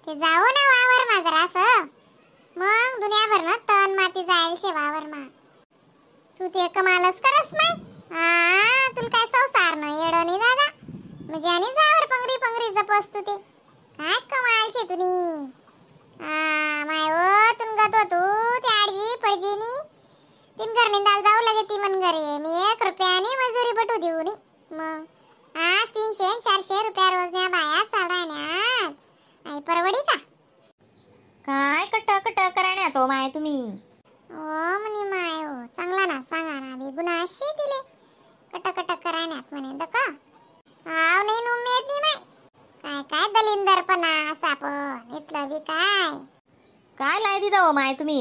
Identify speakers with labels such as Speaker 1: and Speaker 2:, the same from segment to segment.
Speaker 1: ते जाओ ना वावर मा जरासं, मग दुनियाभर ना तण माती जाईल शे वावर मा. तू ते कमालच करस नाही. हा तुला काय संसार न येडो नाही दादा, म्हणजे आणि जावर पंगरी पंगरी जपस तू ते काय कमाल शे तुनी. हा my oh तुन गतो तू ते आडजी पडजीनी तीन घर निंदाल जाऊ लगे ती मन घरे मी 1 रुपयानी मजुरी बटू देऊ नी. मग आज 300-400 रुपया रोजन्या बाया चाल राहण्यात आई परवडी का?
Speaker 2: काय कट कट कराण्या तो my तुम्ही.
Speaker 1: ओ म्हणे my ओ चांगला ना सांगा ना बी गुन्हा अशी दिले कट कट कराण्यात म्हणे दका हाव नाही उमेद नाही माय. काय काय दलिंदरपणा असा पण इथलं बी काय
Speaker 2: काय लाय दिदा हो my तुम्ही.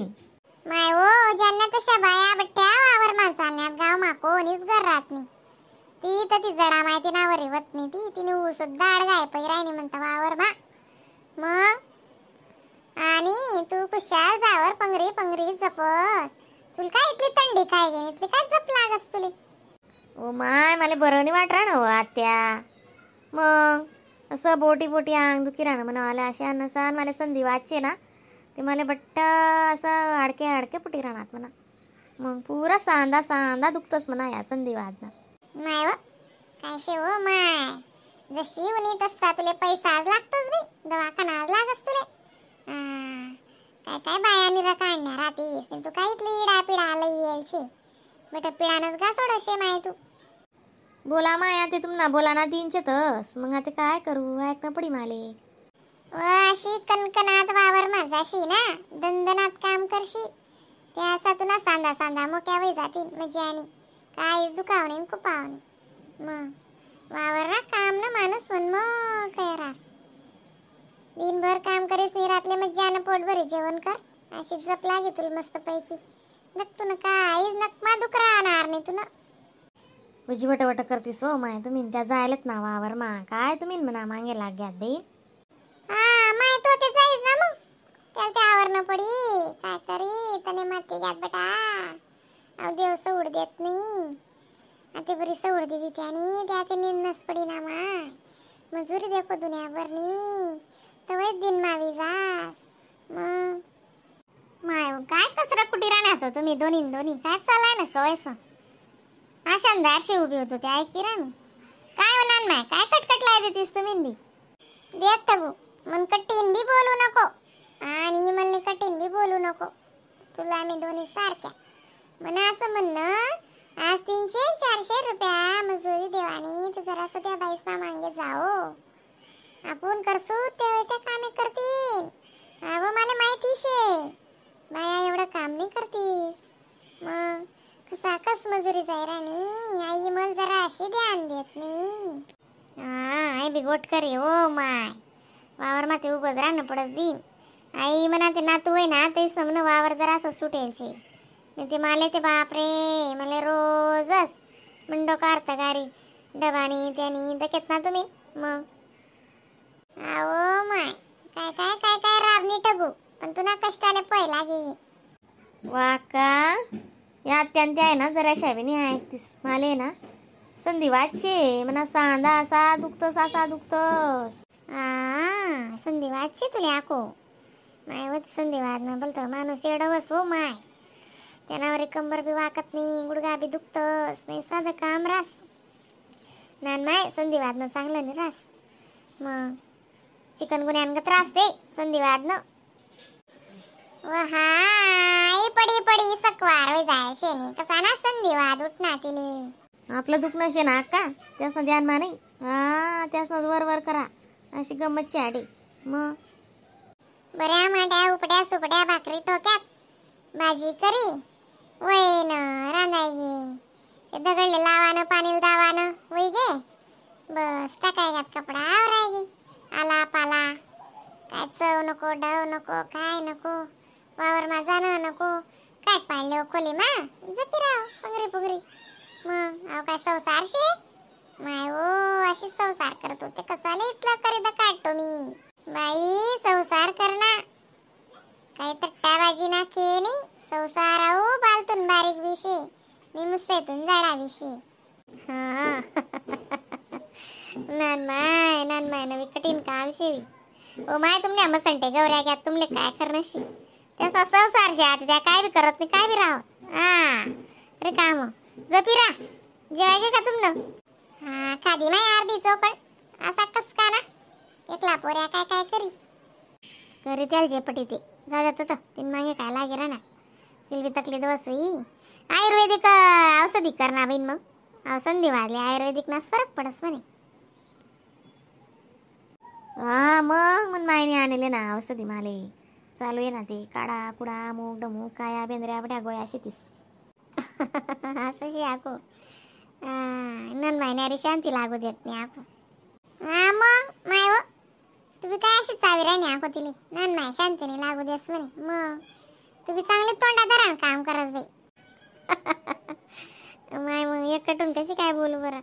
Speaker 1: My oh ज्यांना तशा बाया बट्ट्या वावर मा चालण्यात गाव मा कोणीच घर राहत नाही. ती तर ती जडा माहिती नावर होत नाही ती तिने ऊ सुद्धा आडगाय पैरायनी म्हणता वावर मा. मग आणि तू कुशाल जावर पंगरी पंगरी जपस, तुला काय इथली थंडी काय घेईन इथली काय जप लागस तुले.
Speaker 2: ओ my मला बरं नाही वाट ना हो आत्या. मग असं बोटी बोटी अंग दुखी राहणं म्हणा आल्या अशा नसान मला संधी वाचचे ना ते मला बट्टा असं अडके अडके पुटी राहणार म्हणा. मग पुरा सांदा सांदा दुखतोच म्हणा या संधी वाजना.
Speaker 1: माय हो काय शे हो my, जशी उनी तसा तुले पैसा आज लागतोच बी, दवाखाना आज लागस तुले. काय काय बाया निरा काढण्या राहतीस तू, काय इथली इडा पिडा लई येईल शे बेटा पिढानच गा सोड शे my तू.
Speaker 2: बोला माया ते तुमना बोला ना तीनशे तस मग आता काय करू ऐकणं पडी माले.
Speaker 1: व अशी कणकणात वावर माझाशी ना दंदनात काम करशी ते असा तुला सांदा सांदा मोक्या वय जातील म्हणजे आणि काहीच दुखावणे कुपावणे. मग वावर ना काम ना माणूस म्हण मग काय रास दिनभर काम करीस नाही रातले मज्जानं पोटभरी जेवण कर अशी जप लागे तुला मस्त पैकी. नक तू ना काहीच नकमा दुख राहणार नाही तुला.
Speaker 2: उजी वट वट करतीस हो my तुम्ही त्या जायलाच ना वावर मा काय तुम्ही म्हणा मागे लाग्यात देईन.
Speaker 1: हा my तो ते जाईस ना मग त्याला ते आवरणं पडी काय करी तने माती घ्यात बेटा. अहो देव सवड देत नाही आता बरी सवड दिली त्याने त्या ते निन्नस पडी ना माय मजुरी देखो दुनियाभर नी तवच दिन मावी जास. मग my हो, काय कसरा कुटी राहणार हो तुम्ही दोन्ही दोन्ही काय चालाय ना कवायस आशांदारशी उभी होतो ते ऐकी राहणू काय होणार माय काय कटकट लाय देतीस तुम्ही बी देत तगू मन कठीण बी बोलू नको आणि मला कठीण बी बोलू नको तुला मी दोन्ही सारख्या. मला असं म्हणणं आज 300-400 रुपया मजुरी देवानी तर जरासं त्या बाईसा मागे जाओ आपण करसू तेव्हा त्या कामे करतील. अहो मला माहिती शे बाया एवढं काम नाही करतीस. मग कसा कस मजुरी जाय राणी आई मला जरा अशी ध्यान देत नाही. हा आई बी गोट करे हो my वावर माते उभंच राहणं पडत देईन. आई म्हणा ते नातू आहे ना ते समन वावर जरा असं सुटेल शे ते माले ते बापरे मला रोजच मंडो काढता गारी डबानी त्यानी दकेत ना तुम्ही. मग अहो my काय काय काय काय राबणी ठगू पण तुला कष्टाले पहिला गे.
Speaker 2: वा का या अत्यंत आहे ना जरा बी नाही ऐकतीस माले ना संधी वाचचे म्हणा सांदा असा दुखतस असा दुखतस.
Speaker 1: हा संधी वाचचे तुला आको my होत संधी वाद ना बोलतो माणूस एडवस हो my त्यानावर कंबर बी वाकत नाही गुडगा बी दुखतस नाही साधं काम रास नान my संधिवाद न चांगलं नाही रास. मग चिकन गुन्ह्यांग त्रास दे संधिवाद न. व हाय पडी पडी सकवार होई जाय शेनी कसा ना संधिवाद उठना तिले.
Speaker 2: आपलं दुखणं शे ना का त्यासनं ध्यान मा नाही हा त्यासनं वर वर करा अशी गंमतची आडी. मग
Speaker 1: बऱ्या माट्या उपड्या सुपड्या भाकरी टोक्यात भाजी करी वैन रांधाय गे ते दगडले लावानं पाणी दावानं वय गे बस टाकाय घात कपडा आवराय गे आला पाला काय चव नको डव नको काय नको वावर मा जाणं नको काय पाडलं खोली मा जपी राव पंगरी पुगरी. मग अहो काय संसार शे my oh अशी संसार करत होते कसाले इथलं करीदा काढतो मी बाई संसार करना काही तट्टाबाजी ना खे नाही संसार आहो बालतून बारीक विषे मी मुस्तेतून जाडा विषे.
Speaker 2: हा नान my naan my नवी कठीण काम शेवी
Speaker 1: ओ my तुमने मसंटे गौऱ्या घ्या तुमले काय करण्याशी त्याचा संसार शे आता त्या काय बी करत नाही काय बी राहो. हा अरे काम जपी रा जेवाय गे का तुमनं? हा खादी माय अर्धी चौकड असा कस का ना एकला पोऱ्या काय काय करी करी त्याला झेपटी ते जा जात तीन मागे काय लागे ना तिला बी तकली दवसई आयुर्वेदिक औषधी करणार बहीण मग संधी वाढली आयुर्वेदिक ना फरक पडस म्हणे.
Speaker 2: हा मग मन मायने आणले ना औषधी माले चालू आहे ना ते काडा कुडा मूग डमूग काया बेंद्र्या बट्या गोळ्या शेतीस.
Speaker 1: असं शे आको नन महिन्यारी शांती लागू देत नाही आको. हा मग माय हो तुम्ही काय अशी चावी राही आको तिले नन माय शांतीने लागू देस म्हणे. मग तुम्ही चांगले तोंडा धरा काम करत बाई. माय मग एकटून कशी काय बोलू बरं.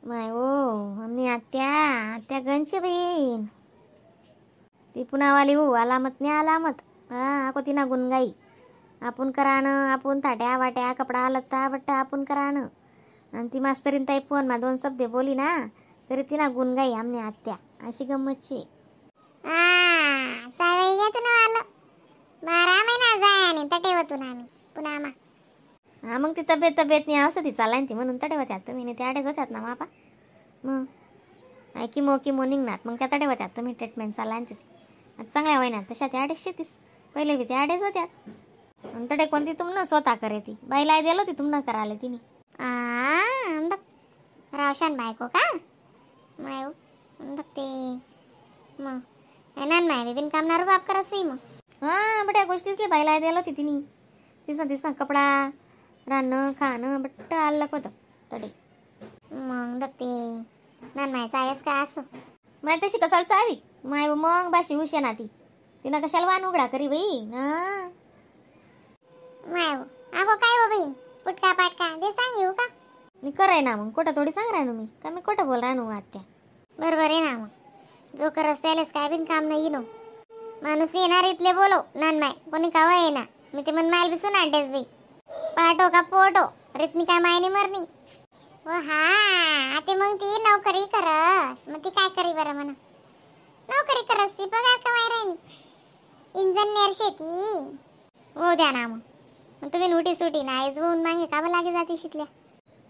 Speaker 2: माय ओ आम्ही आत्या आत्या गंचे बहीण ती पुन्हावाली हो आलामत नाही आलामत. हा आको तिना गुणगाई आपण करानं आपण ताट्या वाट्या कपडा लत्ता बट्टा आपण करानं आणि ती मास्तरीन ताई फोन मा दोन शब्द बोली ना तरी तिना गुणगाई आमने आत्या अशी गंमतची.
Speaker 1: चालू घ्या तुला आलं 12 महिना जाय आणि तटेवतून आम्ही पुन्हा आम्हा.
Speaker 2: हा मग ती तब्येत तब्येत नाही औषधी चालाय ती म्हणून तटेवत्यात तुम्ही नाही ते आडेच होत्यात ना मापा मग I chemo chemo निघणार मग त्या तटेवत्यात तुम्ही ट्रीटमेंट चालाय ते आता चांगल्या होईना तशा त्या आडेच शेतीस पहिले बी ते आडेच होत्यात आणि तडे कोणती तुमनं स्वतः करे ती बाईला दिलं ती तुमनं करायला तिने.
Speaker 1: रावशान बायको का माय ते मग नन माय बिन कामणार बाप करस मग.
Speaker 2: हां बट्या गोष्टीसले बाईला दिलं होती तिने तिसा तिसा कपडा राहणं खाणं बट्ट आलं होतं तडे.
Speaker 1: मग बघते नन माय चावेस का असं
Speaker 2: माय तशी कसाला चावी माय मग बाशी उशे ना ती तिनं कशाला वान उघडा करी बाई ना.
Speaker 1: माय अगो काय हो बाई पुटका पाटका दे सांग येऊ का
Speaker 2: मी कराय ना मग कोटा थोडी सांग राहणू मी का मी कोटा बोल राहणू आत्या.
Speaker 1: बरोबर आहे ना मग जो करस त्यालाच काय बिन काम नाही येनो माणूस येणार इथले बोलो नन माय कोणी कावा येणार मी ते मन मायल बी सुना ड्रेस बाई पाटो का पोटो रितनी काय मायने मरणी. हो हा आता मग ती नोकरी करस मग ती काय करी बरं म्हणा नोकरी करस ती पगार कमाई राहिली इंजिनियर शेती हो द्या ना मग मग तुम्ही उठी सुटी ना आईज होऊन मागे का लागे जाते शिकल्या.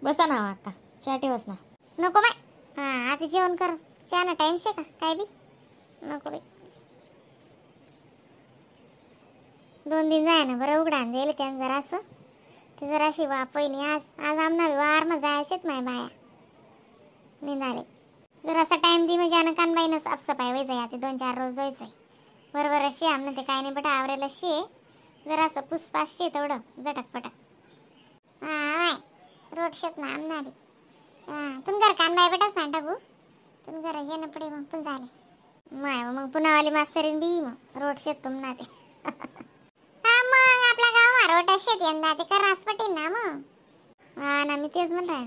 Speaker 2: बसा ना अक्का चहा ठेवस ना.
Speaker 1: नको बाय हा आता जेवण कर चहा ना टाइम शे का काय बी नको बाई 2 दिन जाय ना बरं उघडा जाईल त्यानं जरा असं ते जराशी वापयनी आज आज आमना वार मग जायचेच माय बाया निघाले जरासा टाइम दी म्हणजे अन कानबाईनं साफसफाई व्हायचं आहे ते 2-4 रोज द्यायचं आहे बरोबर अशी आमनं ते काय नाही बटा आवरेल अशी आहे जरासं पुसपासशे तेवढं झटक पटक. हा माय रोड शेत ना आमना बी हां तुम घर कानबाई बेटाच ना टाकू तुम घर येणं पडे मग पण झाले माय मग पुन्हा आली मास्तरीन बी मग रोड शेत तुम ना ते. हा मग आपल्या गावात रोड शेत यंदा ते करास पटेल ना मग. हा ना मी तेच म्हणताय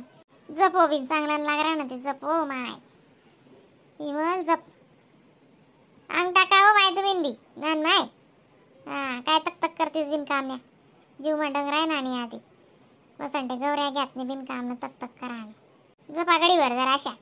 Speaker 1: जपो बिन चांगला लागरा ना ते जपो माय इमल जप अंग टाका हो माय तुम्ही बी नान माय. हा काय तक तक करतेस बिन कामण्या जीव मा डंगराय ना आणि आधी बसंटे गौऱ्या घ्यात नाही बिन काम तक तक करा जपा गडीवर जरा अशा